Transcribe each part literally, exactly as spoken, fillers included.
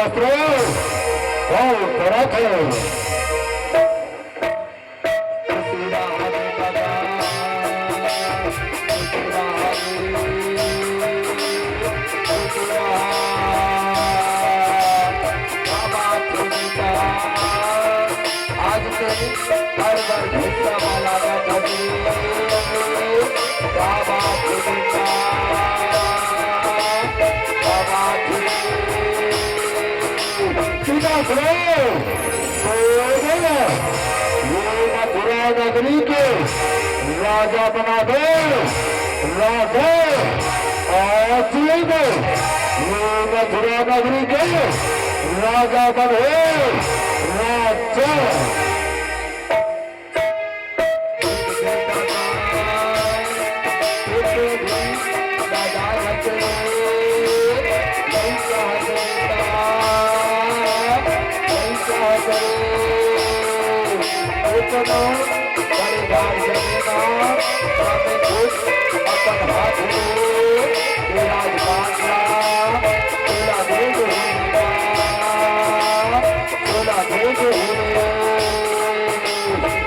शास्त्र फल करत हे। आज से हर बार भैया वाला का खजरी। क्या बात है बेटा? क्या बात है? सीधा सुनो। तो ये ना, ये मथुरा नगरी के राजा बना दे। राजा, आज ये दे, ये मथुरा नगरी के राजा बने। राजा।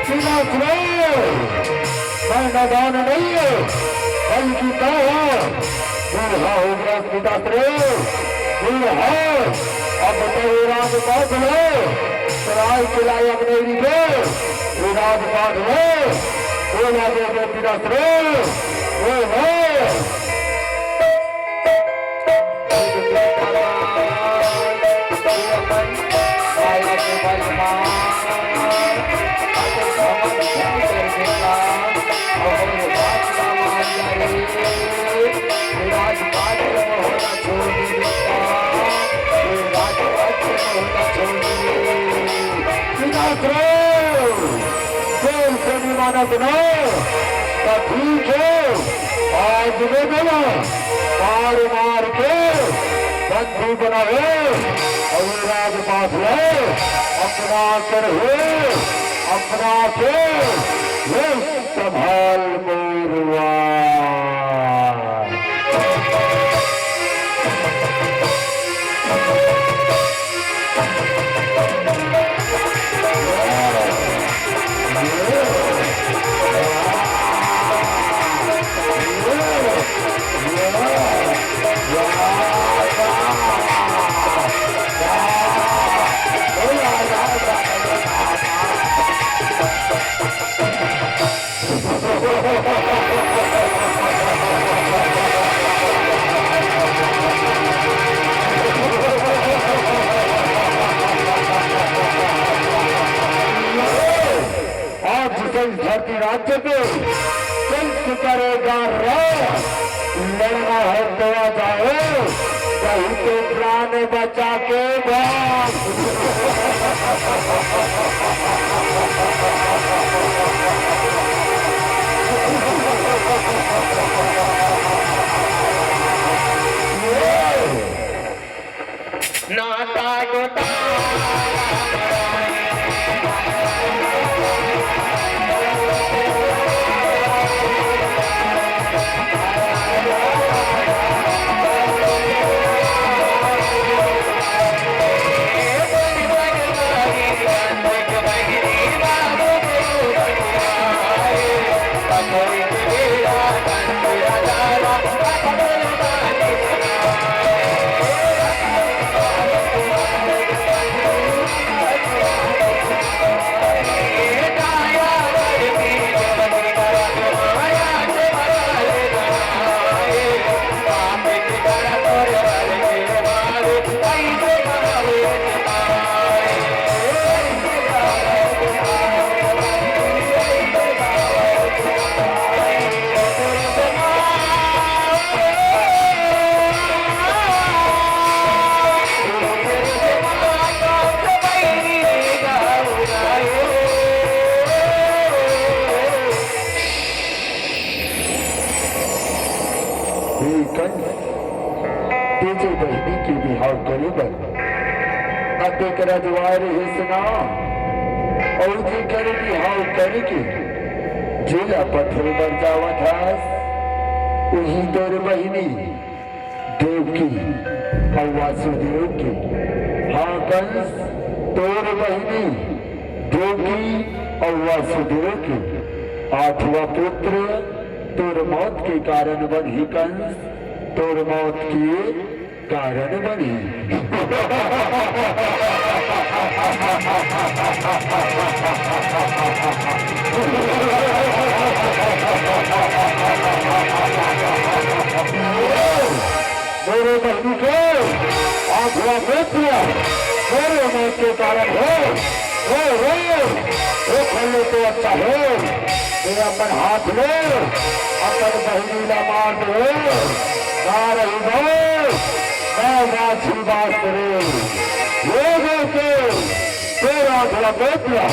सुनो, मैं नादान नहीं है, बल्कि मैं हूँ बूढ़ा हो गया पिताश्री, बूढ़ा। अब तो ये राजपाट है, सराय किला अग्नेरी के, ये राजपाट है, बोला दे दे पिताश्री, वो है। प्रेम से नहीं माना सुनाओ, तो ठीक है, आज मैं बोला, मार मार के बंदी बनावे, और ये राजपाट है, अपना कर है, अपना के, ये संभाल मोरवा। आज जिसे इस धरती राज्य पे कंस करेगा राज, लड़ना है तो आ जाओ, नहीं तो प्राण बचा के भाग। नाता गोता। हे कंस, तेजे बहिनी के बिहाव करे बर अतेक रजवाए रहिस ना, अउ जेकर बिहाव करे के जेला पठोए बर जावत हस, उही तोर बहिनी देवकी अउ वासुदेव के हाँ कंस, तोर बहिनी देवकी अउ वसुदेव के आठवां पुत्र तोर मौत के कारण बनही कंस, तोर मौत के कारण बनही। मोर बहिनी के आठवां पुत्र मोर मौत के कारण हे। हे, हे, हे, खल्ले तो अच्छा हे। ये अपन हाथ ले अपन बहिनी ला मार दे। ना रही बात, ना बाछी बात रे। ये देखे तेरा आठवां पुत्र,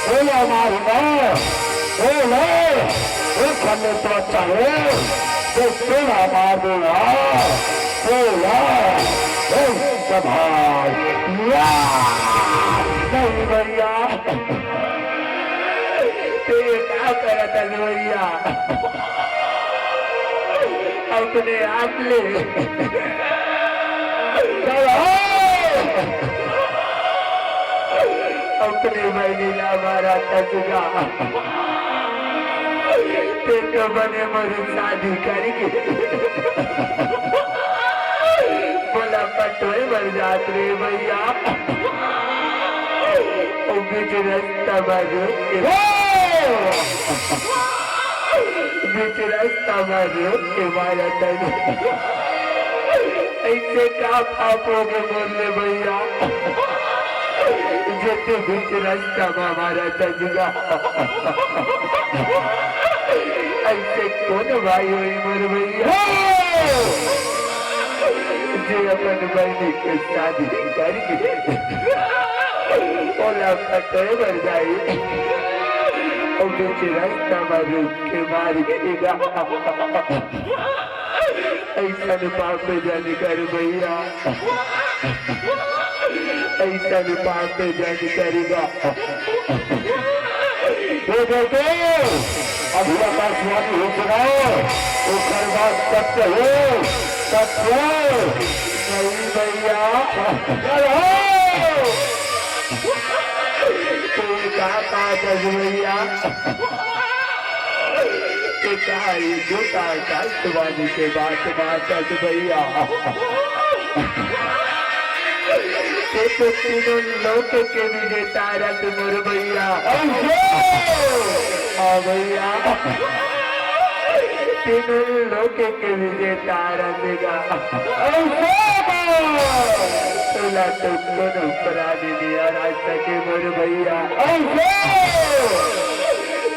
तेरा मारूंगा। ए ले, ए खल्ले तो अच्छा हे, तो तेरा मारूंगा, तेरा, ए संभाल, या, नहीं भैया, तेरे क्या करत हस भैया? अपने आप ले। अपने बहिनी ला मारत हस गा। ते तो बने मोर शादी करके मोला पटोय बर जात रे भैया। ओ बीच रस्ता बर के बीच रस्ता बर के मारत हस। ऐसे का पाप हो गे मोर ले भैया, जे ते बीच रस्ता मा मारत हस गा। ऐसे कोन भाई होही मोर भैया, जे अपन बहिनी के शादी करके ओला पटोय बर जाही, ओ बीच रस्ता मा रोक के मार देही गा। अइसन पाप झन कर भैया, अइसन पाप झन कर गा। ये देखे, अभी आकाशवाणी हो चुका है, ओकर बात सत्य हे, सत्य। नहीं भैया, चलो। तू का बात हे भैया? ते का ही झूठा आकाशवाणी के बात बात हस भैया। ते तो तीनों लोक के विजेता रथ मोर भैया। हाँ भैया, तीनों लोक के विजेता रथ गा। तोला तो कोनो प्राणी नइ हरा सके मोर भैया।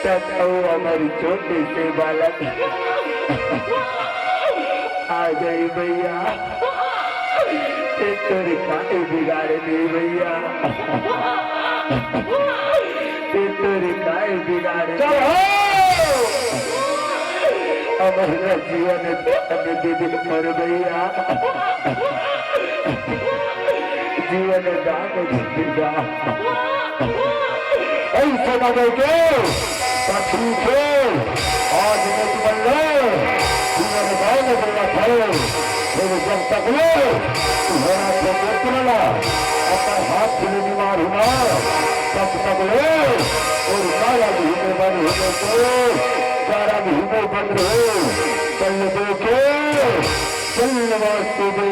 तब तो हमर छोटे से बालक आ जाही भैया। ते तोर काहे बिगाड़े नहीं भैया, ते तोर काहे बिगाड़े। चल हो! हमर जीवन दान दे दे मोर भैया, जीवन दान दे दे। ऐसे ना करके, पक्षी खेल, आज मैं तुमन ले, जीवन दान देना है। फिर जब तक ले, तुम्हारा को पुत्र ला, अपन हाथ से नहीं मारूंगा, तब तक ले, और सारा भी में बंद होने को, सारा भी में बंद रहे, चल दो के, चल वास्तु दे।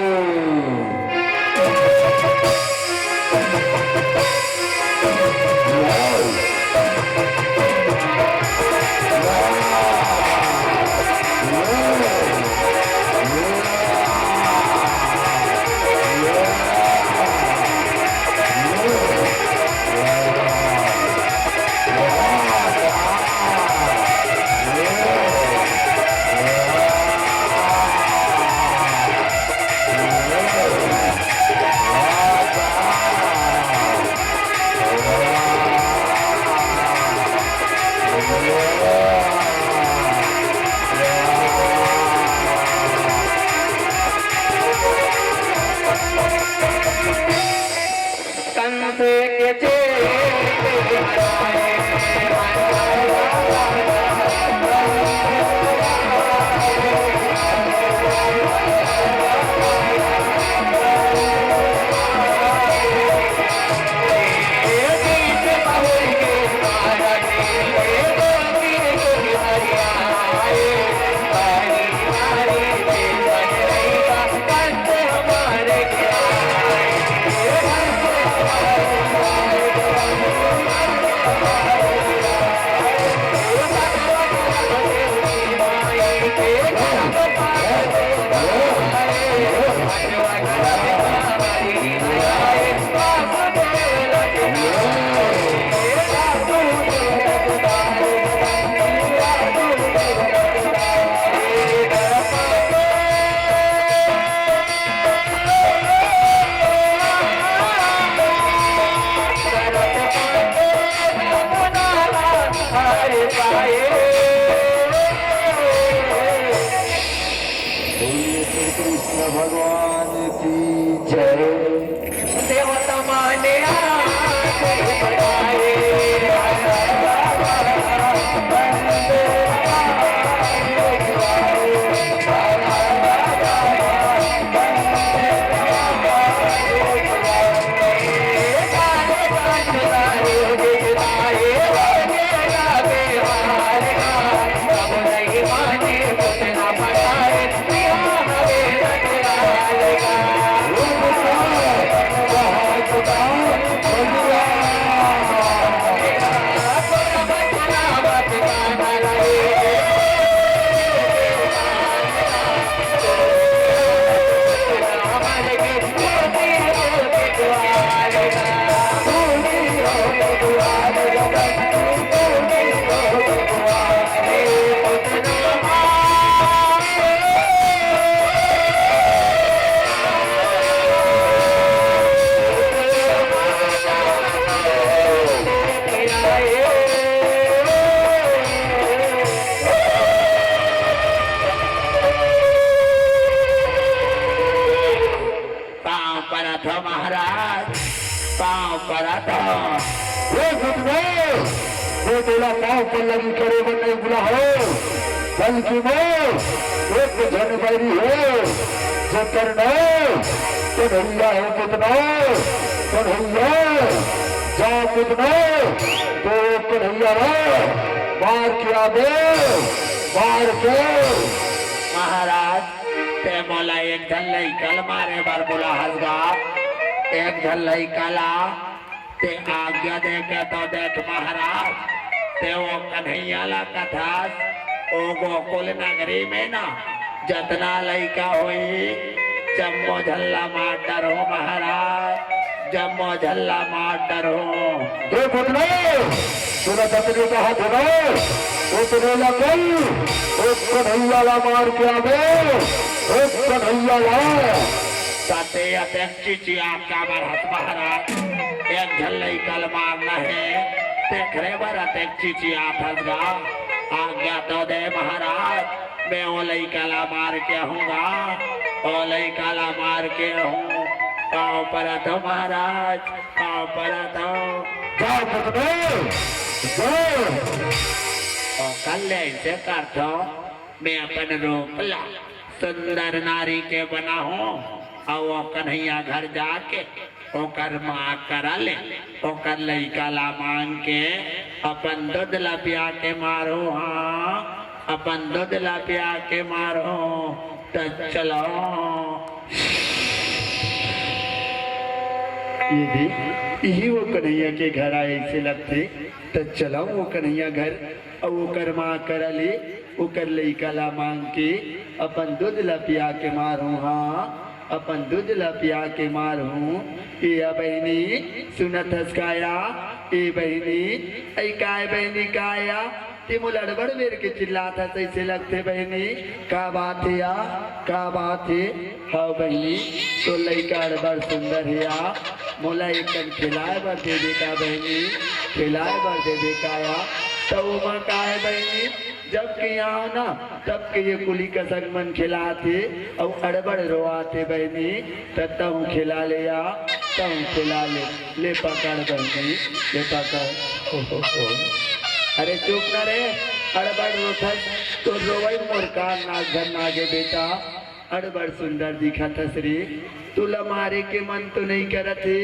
भगवान की जय। देवता माने आके बढ़ाए। पाँव परत हो महाराज, पाँव परत हो। हे गुरुदेव, मैं तोला पाँव पल्लवी करे बर नहीं बुलाहों, बल्कि मैं एक झन बैरी हों, जेकर नाम कन्हैया हे। कतना कन्हैया, जा कतना तो कन्हैया ला मार के आबे, मार के। महाराज, ते मोला एक झन लइका ल मारे बर बुलाहस गा, एक झन लइका ला ते आज्ञा दे के तो देख महाराज, ते वो कन्हैया ला कथस, ओ गोकुल नगरी में ना जतना लइका होही, जम्मो झन ला मार डरहूँ महाराज, जम्मो झन ला मार डरहूँ। देख उतने, तोला जतने कहा धुनो, उतने ला कल, ओ कन्हैया ला मार के आबे, ओ कन्हैया ला। ताते अतेक चिचियात काबर हस महाराज? एक झन लइका ल मारना हे, तेखरे बर अतेक चिचियात हस गा। आज्ञा तो दे महाराज, मैं ओ लइका ला मार के आहूँ गा, ओ लइका ला मार के आहूँ। पाँव परत हों महाराज, पाँव परत हों। जाओ पुत्र, जाओ। ओ कल ले ऐसे करथों, मैं अपन रूप ला सुंदर नारी के बनाहूँ, अउ ओ कन्हैया घर जाके ओकर माँ करा ले, ओकर लइका ला मांग के अपन दूध ला पिया के मारहूँ, हाँ, अपन दूध ला पिया के मारहूँ। त चलो। ये दे, इही वो कन्हैया के घर आय अइसे लगथे। त चलो वो कन्हैया घर, अउ ओकर माँ करा ले, ओकर लइका ला मांग के अपन दूध ला पिया के मारहूँ, हाँ, अपन दूध ला पिया के मारहूँ। ए या बहिनी, सुनत हस का या? ए बहिनी, अई काय बहिनी, का या? ते मोला अड़बड़ बेर के चिल्लात हस, अइसे लगथे बहिनी। का बात हे या? का बात हे? हव बहिनी, तोर लइका अड़बड़ सुंदर हे या। मोला एक कन खिलाए बर देबे का बहिनी? खिलाए बर देबे का या? त ओमा का हे बहिनी? जब के यहाँ ना, तब के ये कुली कसक मन खिलात हे, अउ अड़बड़ रोआत हे बहिनी, त तहूँ खिला ले या, तहूँ खिला ले, ले पकड़ बहिनी, ले पकड़। ओ हो हो। अरे चुप ना रे, अड़बड़ रोथस, तोर रोवई मोर कान नाक झन नागे बेटा। अड़बड़ सुंदर दिखत हस रे, तोला मारे के मन तो नइ करत हे,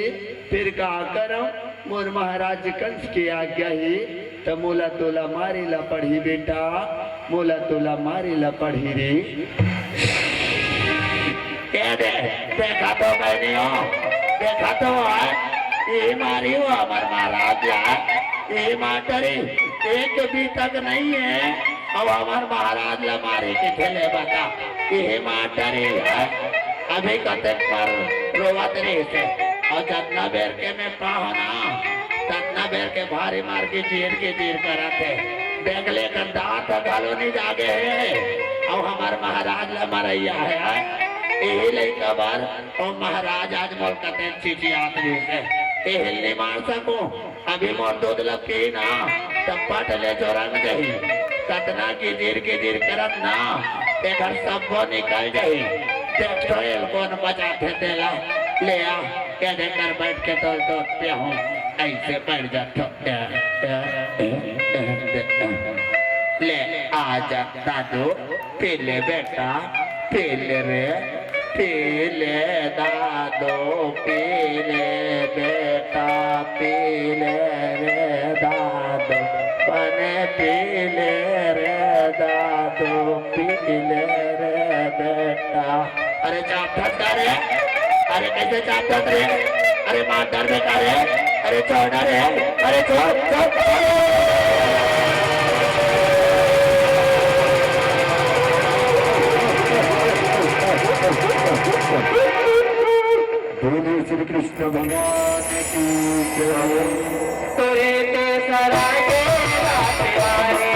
फेर का करंव? मोर महाराज कंस के आज्ञा हे, त मोला तोला मारे ला पड़ही बेटा, मोला तोला मारे ला पड़ही रे। ए दे, देखा तो बहिनी हो, देखा तो आय, ए मारी हो हमर महाराज ला, ए मार डरे, एक भी तक नइ हे, अउ हमर महाराज ला मारे के ठेले बता। इही मार डरे हे, अभी कतेक बार रोवत रहिस हे, अउ जतना बेर के मैं पाहूँ ना, ततना बेर के भारी मार के चीर के चीर करत हे। देख ले, एकर दांत घलो नइ जागे हे, अउ हमर महाराज ला मरइया हे। इही लइका बर ओ महाराज आज मोर कतेक चिचियात रहिस हे, इही ल नइ मार सकूँ। अभी मोर दूध ल पी ना, त पट ले जोरंग जही। कतना गिजिर गिजिर करत ना, एकर सब्बो निकल जही। देख तो एल कोन बजाथे तेला, ले आ, एदे कर बैठ के तोर दूध पियाहूं, अइसे बैठ जाथों। ले आ जा दादू, पी ले बेटा, पी ले रे, पी ले दादू, पी ले बेटा, पी ले रे दादू, बने पी ले रे दादू, पी ले रे बेटा। अरे चापत का रे? अरे कइसे चापत रे? अरे मार डारबे का रे? अरे छोड़ ना रे, अरे छोड़, छोड़। बोलिए श्री कृष्ण भगवान की जय। तोरे ते सराय के रात वाले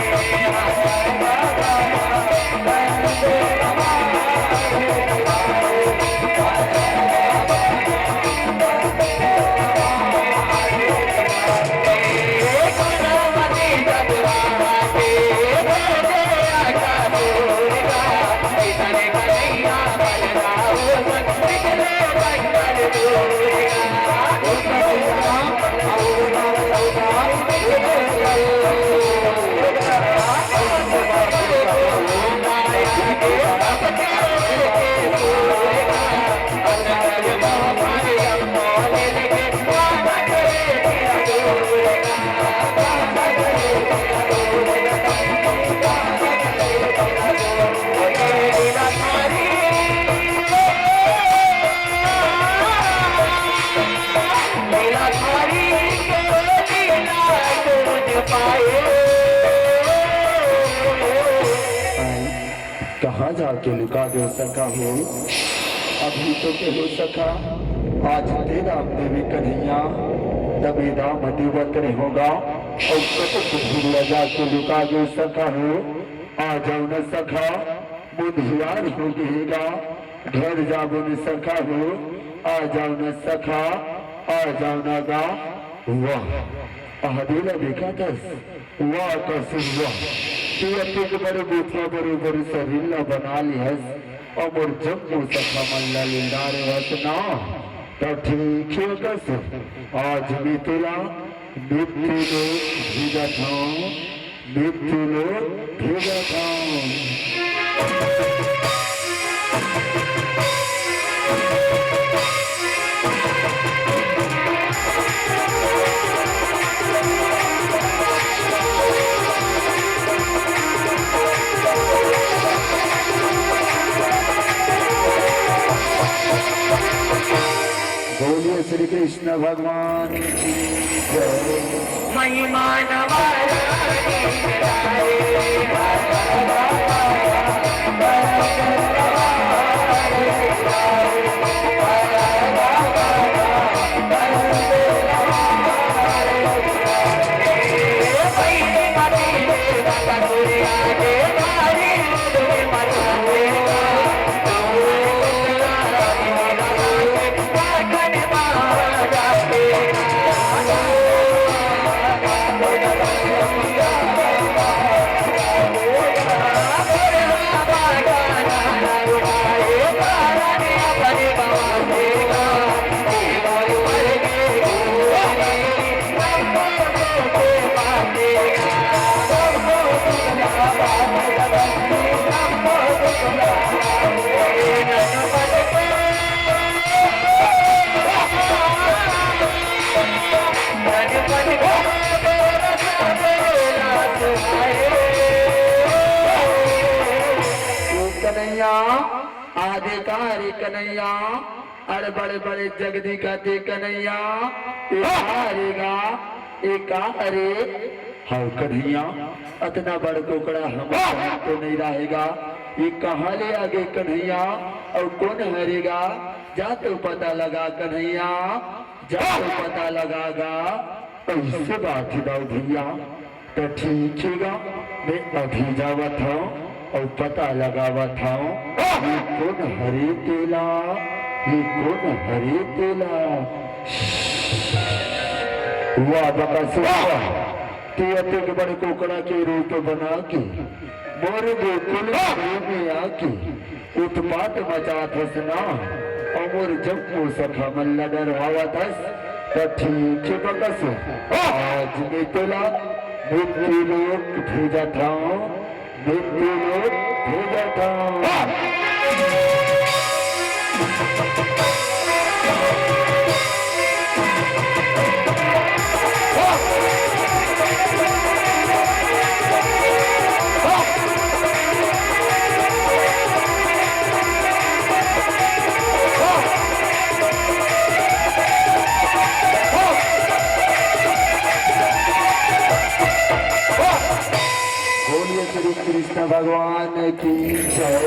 कहाँ जाके लुका गे सखा हो? अभी तो के हो सखा, आज ते राम देवी कन्हैया, तबे दाम देवत रहोगा, अउ कतक दूरिहा जाके लुका गे सखा हो, आ जाव न सखा, मुंधियार हो गे हे गा, घर जाबो न सखा हो, आ जाव न सखा, आ जाव न गा। वाह, आदे ला देखा तस, वाह कसम वाह, तैं अतेक बड़े गोठिया बरोबर शरीर ला बना ले हस, अउ मोर जम्मो सखा मन ला लेंदा रे हस ना, त ठीक हे कस, आज मैं तेला मिट्टी में भीजत हूँ, मिट्टी में भीजत हूँ। बोलिए श्री कृष्ण भगवान की जय। महिमा नवारा कन्हैया, आदे का रे कन्हैया, अरे बड़े बड़े जगदी का दे कन्हैया, ए का रे गा, ए का रे। हव कन्हैया, अतना बड़ कोकड़ा हम तो नहीं रहेगा, ये कहाँ ले आ गे कन्हैया, अउ कोन हरे गा, जा तो पता लगा कन्हैया, जा तो पता लगा गा। अइसे बात हे दाऊ भइया, त ठीक हे गा, मैं अभी जावत हंव अउ पता लगावत हंव, ये कोन हरे तेला, ये कोन हरे तेला। वाह बकासुर वाह, ते अतेक बड़े कोकड़ा के रूप बना के मोर गोकुल में आके उत्पात मचात हस ना, अउ मोर जम्मो सखा मन ला डरवावत हस, त ठीक हे बकस। आज मैं तोला मृत्यु लोक भेजत हंव, मृत्यु लोक भेजत हंव। बोलिए श्री कृष्ण भगवान की जय।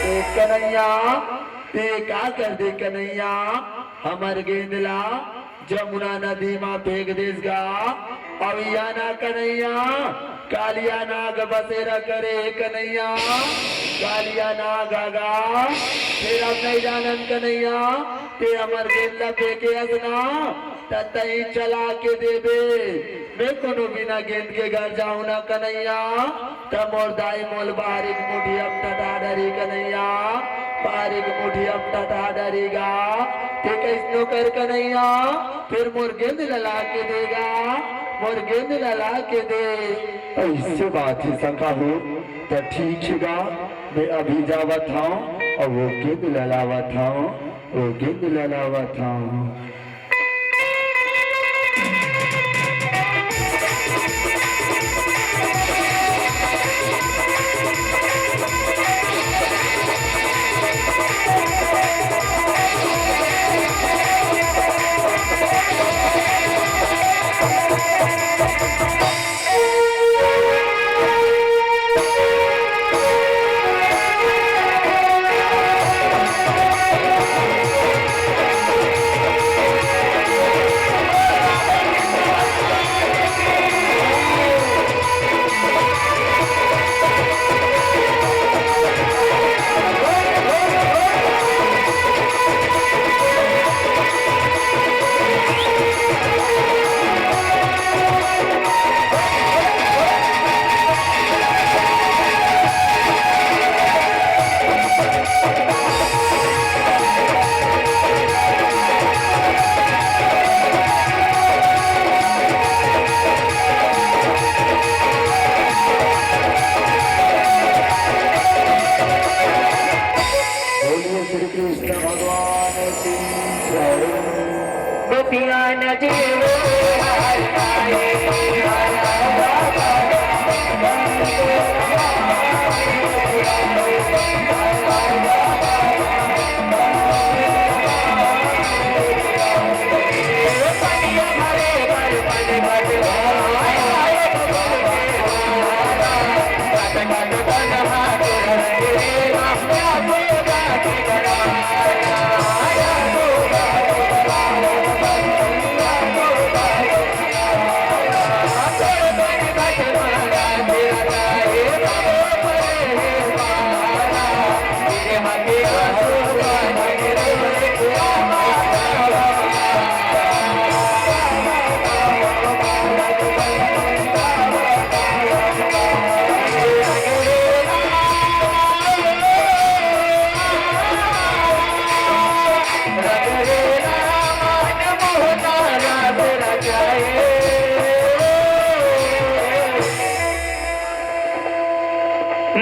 ए कन्हैया, ते का कर दे कन्हैया, हमर गेंद ला जमुना नदी मा फेंक देस गा। अउ या ना कन्हैया, कालिया नाग बसेरा करे कन्हैया, कालिया नाग आगा। फेर अब नहीं जानन कन्हैया, ते हमर गेंद ला फेंके हस ना, त तहीं चला के देबे। मैं कोनो बिना गेंद के घर जाऊं ना कन्हैया, त मोर दाई मोल बाहरी के मुठी अब टटा डरी कन्हैया, बाहरी के मुठी अब टटा डरी गा। ते कइसनो कर कन्हैया, फेर मोर गेंद ला ला के दे गा, मोर गेंद ला ला के दे। अइसे बात हे सखा हो, त ठीक हे गा, मैं अभी जावत हंव अउ वो गेंद ला लावत हंव, वो गेंद ला लावत हंव।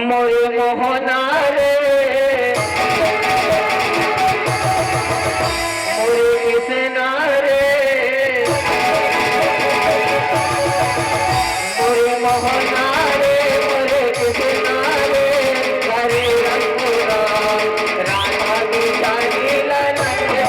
मोरे मोहना रे, मोरे किसना रे, मोरे मोहना रे, मोरे किसना रे, हरे रंगूरा, राधा बिचारी ला नंद रे।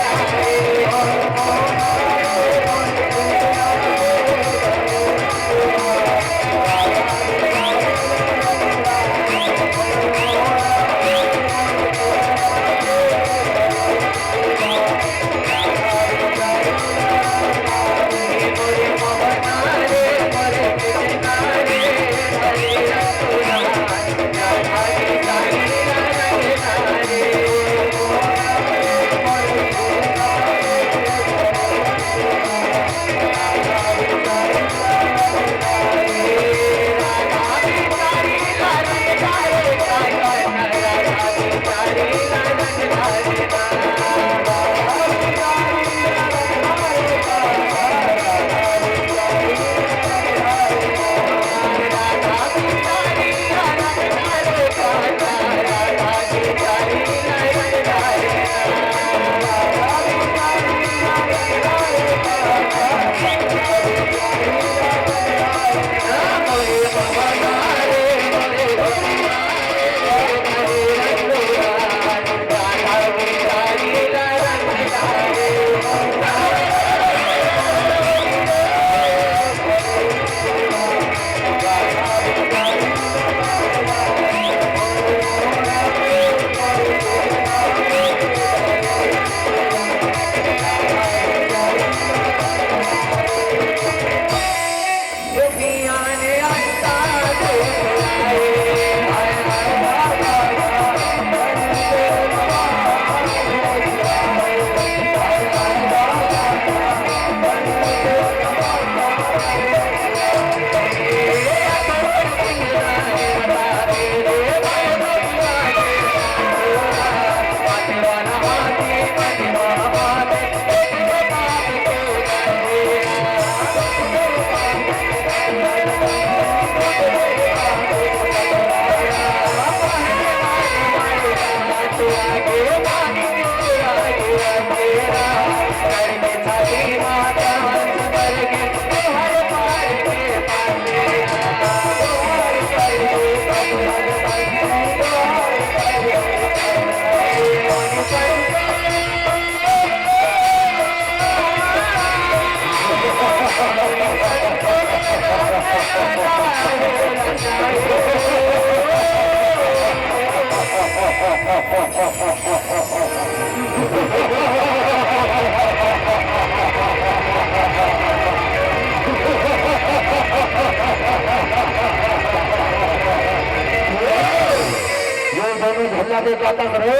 ये दोनों झल्ला देखा था रे,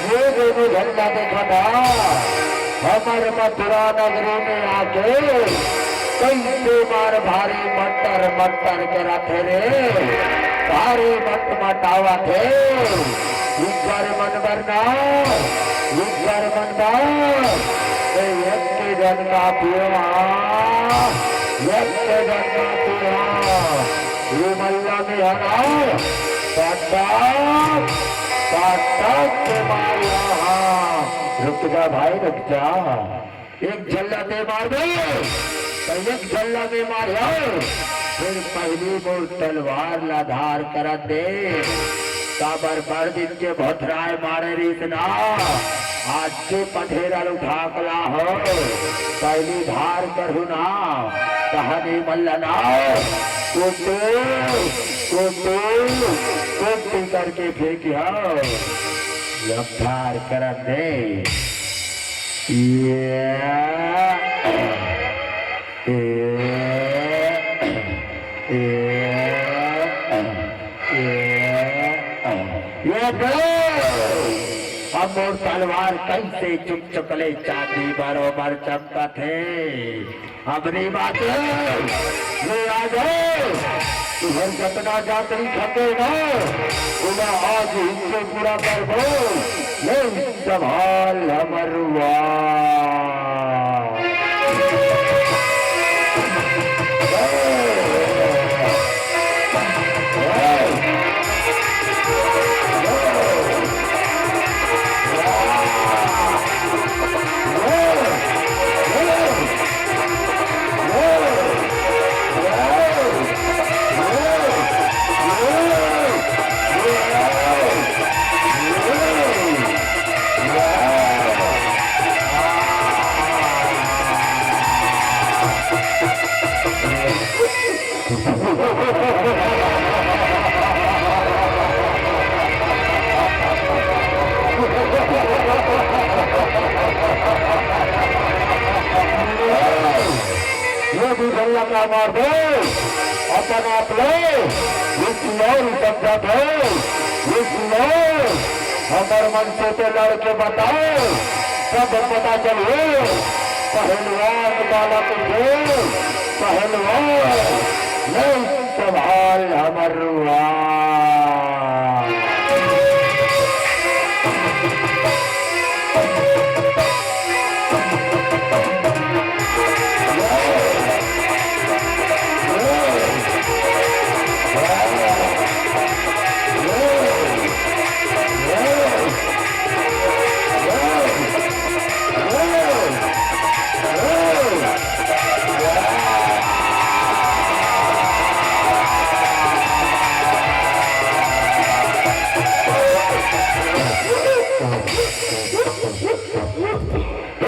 ये दोनों झल्ला देखा था। हमर मथुरा नगरी में आके कइसे मार भारी मट्टर मट्टर के रथे रे, भारी मट मटावत हे। इज्जर मन बरना, इज्जर मन बर, ए एक के जन का पियो, एक के जन का पियो। ये मल्ला में हरा, पटक, पटक के मारिया। हाँ, रुक जा भाई, रुक जा। एक झल्ला ते मार दे, तो एक झल्ला में मारिया। फिर पहली मोर तलवार ला धार करत दे। काबर बड़ दिन के भोथराए मारे रीत ना, आज के पथेरा ल उठा के ला हो, पहली धार करहु ना, कहानी मल्ला ना, कुटू, कुटू, कुट्टी करके फेंकी हो, अब धार करत दे। ये, ये, ये, ये, ये दे। अब मोर तलवार कइसे चुकचुक ले चांदी बरोबर चमकत हे। हमरी बात हे, ये आज हे, तुहर जतना जातरी खटे ना, ओला आज ही से पूरा करबो। ले संभाल हमर रुआ। ये भी भैया का मार दे, अपन आप ले, ये चिल्लाओ, ये सब बात है, ये चिल्लाओ, हमर मन से तो लड़ के बताओ, सब पता चलिए, पहलवान बालक के, पहलवान, नहीं संभाल हमर रुआ।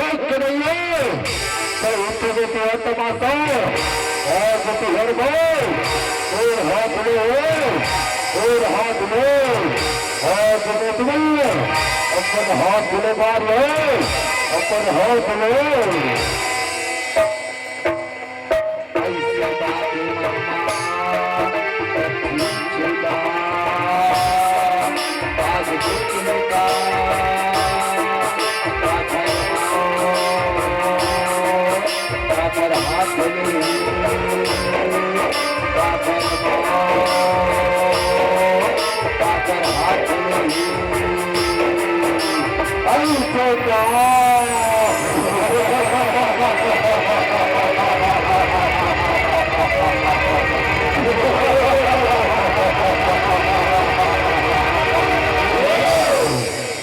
एक कन्हैया, तो उठो बेटी है तमाशा, और जो तू हर भाई, और हाथ में हो, और हाथ में, और जो बेटी है, अपन हाथ में मार ले, अपन हाथ में।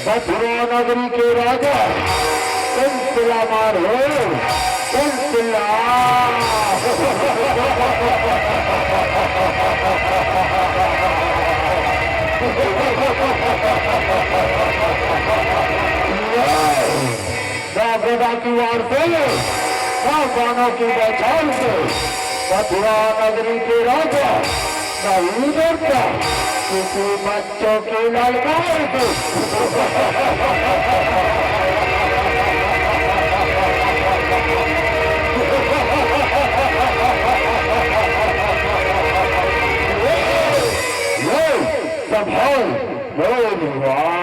मथुरा नगरी के राजा कंस ला मारो, कंस ला। ना गदा की वार से, ना बाणों की बौछार से, मथुरा नगरी के राजा नहीं डरता किसी बच्चों की ललकार से। ये संभाल, बोल वाह।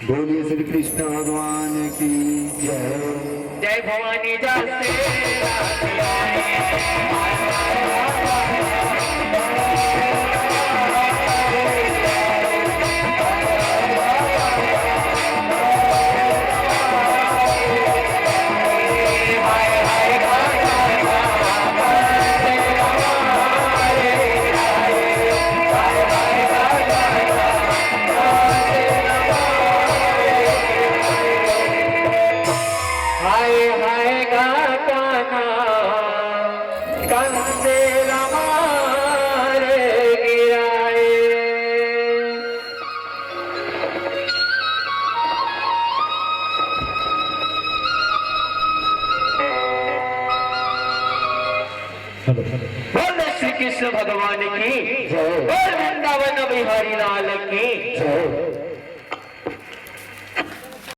बोलिए श्री कृष्ण भगवान की जय। जय भवानी जय श्री राधे। हाय हाय गा कान्हा, कंसेला मार गिराए। हेलो। बोल श्री कृष्ण भगवान की जय। बोल वृंदावन बिहारी लाल की जय।